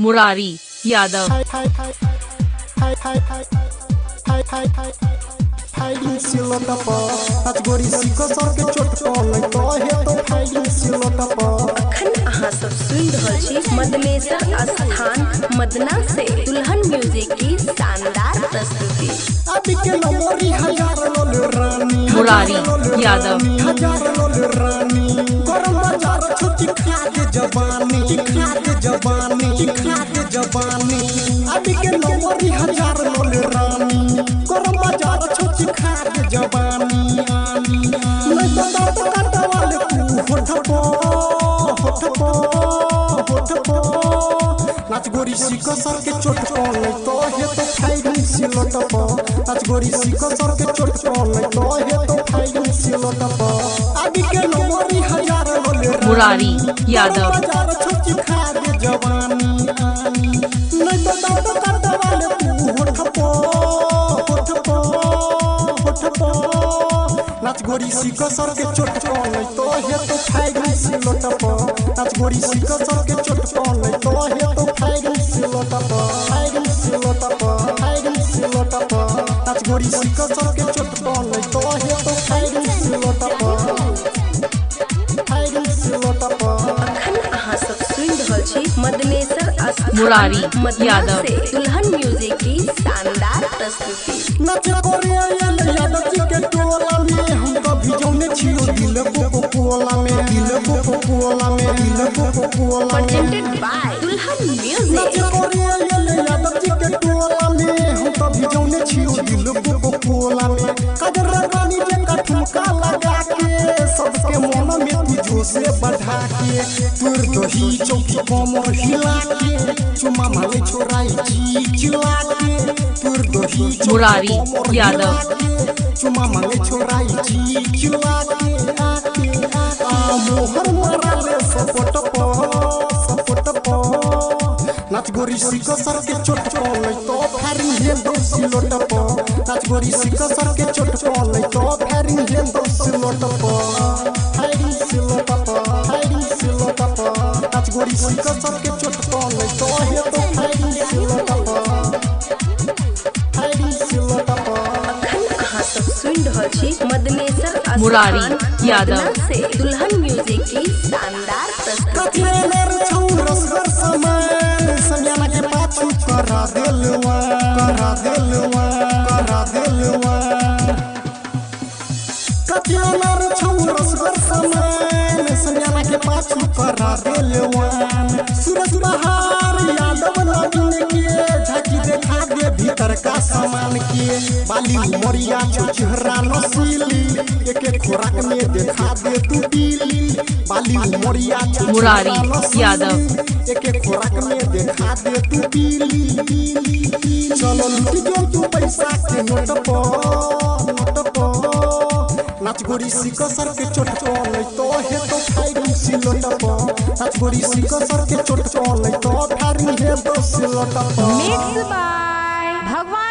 मुरारी यादव। अखन अहाँ सब सुनि रहल छी मदनेश्वर स्थान मदना से दुल्हन म्यूजिक की शानदार प्रस्तुति। मुरारी यादव। नाच गोरी सिको सर के चोट पड़ले तो हे तो फायरिंग सिलोट प। नाच गोरी सिको सर के चोट पड़ले तो हे तो फायरिंग सिलोट प। आबि के नंबरी हजार लोले मुरारी यादव। बाजार छोची खा दे जवानी नहीं तो दांत काटवाले तू होठ प होठ प होठ प। नाच गोरी सिको सर के चोट पड़ले तो हे तो फायरिंग सिलोट प। नाच गोरी सिको सर के चोट पड़ले तो हे तो फायरिंग सिलोट प। फायरिंग सिलोट प। फायरिंग सिलोट प। नाच गोरी सिको सर के चोट पड़ले तो हे तो फायरिंग सिलोट प। फायरिंग सिलोट प। अखन अहाँ सब सुनि रहल छी मदनेश्वर स्थान मुरारी मदना यादव। से दुल्हन म्यूजिक की शानदार प्रस्तुति। नाच गोरी आयल यादव जी के टोला में हम कभी जौने छियो दिल को कोला में दिल को कोला में दिल को कोला में। प्रेजेंटेड बाय दुल्हन नाच म्यूजिक। गोरी आयल यादव जी के टोला में हम कभी जौने छियो दिल को कोला में। काजर रानी जे का ठुमका लगा के सबके मन में तू जोश बढ़ा के तुर दही चौकी कमर हिला के चुमा माले छोराई जी चिल्ला के तुर दही चौकी मुरारी कमर हिला यादव। के चुमा माले छोराई जी चिल्ला के आके आ मोहर माराले सपोट प सपोट प। नाच गोरी सिको सर के चोट पड़ले तो फायरिंग हे दो सिलोट प। नाच गोरी सिको सर के चोट पड़ले तो फायरिंग हे दो सिलोट प। फायरिंग सिलोट प। फायरिंग सिलोट प। नाच गोरी सिको सर के चोट पड़ले तो हे तो फायरिंग सिलोट प। फायरिंग सिलोट प। अखन अहाँ सब सुनि रहल छी मदनेश्वर मुरारी स्थान यादव। मदना से दुल्हन म्यूजिक की शानदार प्रस्तुति। कथेलर छौ रसगर समान समियाना के पाछू करा देलवा करा देलवा करा देलवा। कथेलर छौ रसगर समान समियाना के पाछू करा देलवा। सूरज बहार यादव नवीन के झांकी देखा दे भीतर का सामान के। बाली उमरिया छौ चेहरा नसीली एक एक खोराक में देखा दे तू पीली। बाली उमरिया छौ मुरारी यादव। एक एक खोराक में देखा दे तू पीली। चलो लूट जो तू पैसा के नोट प नोट प। नाच गोरी सिको सर के चोट पड़ले तो हे तो फायरिंग सिलोट प। नाच गोरी सिको सर के चोट पड़ले तो फायरिंग हे तो सिलोट प। मिक्स बाय भगवान